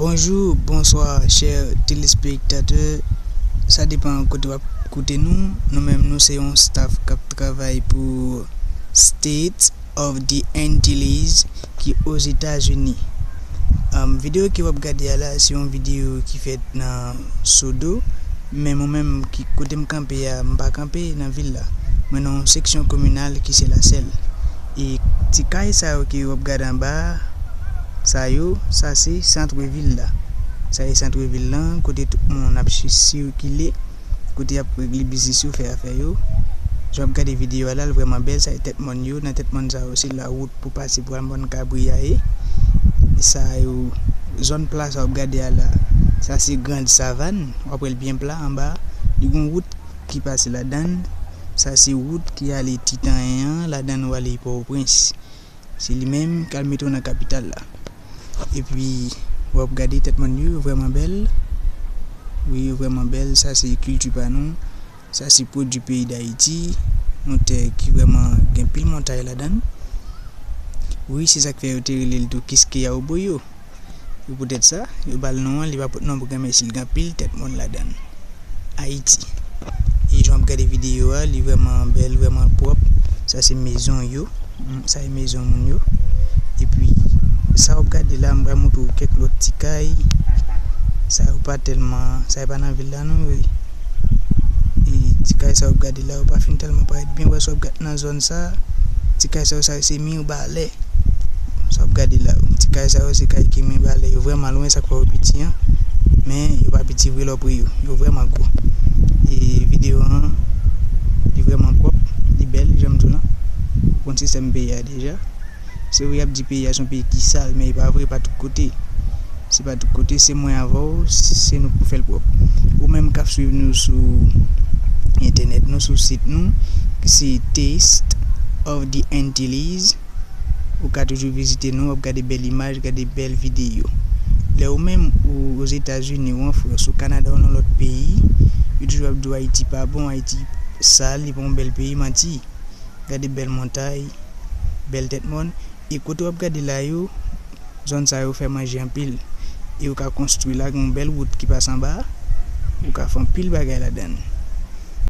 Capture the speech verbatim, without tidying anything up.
Bonjou, bonswa, chè telespektatè. Sa depann kote w ap koute nou. Nou menm, nou se yon staff k ap travay pou State of the Antilles ki Ozetazini. Um, videyo ke w ap gade a la, se yon videyo ki fèt nan Sodo. Men mwen menm, ki kote m kanpe a, m pa kanpe nan vil la. Mwen nan yon seksyon kominal ki se Lasèl. E ti kay sa yo ke w ap gade anba a, sa yo, sa se sant vil la. Sa se sant vil lan, kote tout moun ap si-, sikile, kote y ap regle biznis yo, fè afè yo. Jan w ap gade videyo a la, l vrèman bèl, sa se tèt mòn yo. Nan tèt mòn sa yo, se la wout pou pase pou al mòn kabri a ye. Sa yo, zòn pla sa w ap gade a la, sa se Grand Savane. W ap wè l byen pla anba. Li gon wout ki pase ladan l. Sa se wout ki ale Titanyen an, ladan l w ale Pòtoprens. Se li menm k al mete w nan kapital la. Epi, w ap gade tèt mòn yo, yo vrèman bèl. Wi, yo vrèman bèl. Sa se kilti pa nou. Sa se pwodui peyi Dayiti. Yon tè ki vrèman gen pil montay ladan l. Wi, se sa k fè yo te rele l tou Kiskeya Oboyo. E poutèt sa, yo ba l non an, li pa pot non pou granmèsi l, gen anpil tèt mòn ladan l. Ayiti. E jan w ap gade videyo a, li vrèman bèl, vrèman pwòp. Sa se mezon yo. Mm, sa se mezon moun yo. Epi, sa w ap gade la, m pral montre w kèk lòt ti kay. Sa yo pa tèlman, sa yo pa nan vil la non, wi. E ti kay sa w ap gade la, yo pa fin tèlman parèt byen. Wè sa w ap gade nan zòn sa, ti kay sa yo, sa yo se Mibalè. Sa w ap gade la, ti kay sa yo se kay ki Mibalè. Yo vrèman lwen, sa k fè yo piti an. Men yo pa piti vre lè w pre yo. Yo vrèman gwo. E videyo an, li vrèman pwòp, li bèl, jan m di w lan. Ou konn sistèm peyi a deja. Se vre, y ap di peyi a se yon peyi ki sal, men e pa vre, pa tout kote. Se pa tout kote, se mwen avè w, se nou k pou fè l pwòp. Ou menm k ap swiv nou sou entènèt nou, sou sit nou, ki se Taste of the Antilles, ou ka toujou vizite nou, w ap gade bèl imaj, gade bèl videyo. Lè ou menm ou Ozetazini, ou an Frans, ou Kanada, ou nan lòt peyi, yo toujou ap di w Ayiti pa bon, Ayiti sal, li pa yon bèl peyi, manti. Gade bèl montay, bèl tèt mòn. E kote w ap gade la yo, zòn sa yo fè manje anpil. E yo ka konstwi la, gen yon bèl wout ki pase anba a. Ou ka fè anpil bagay ladan l.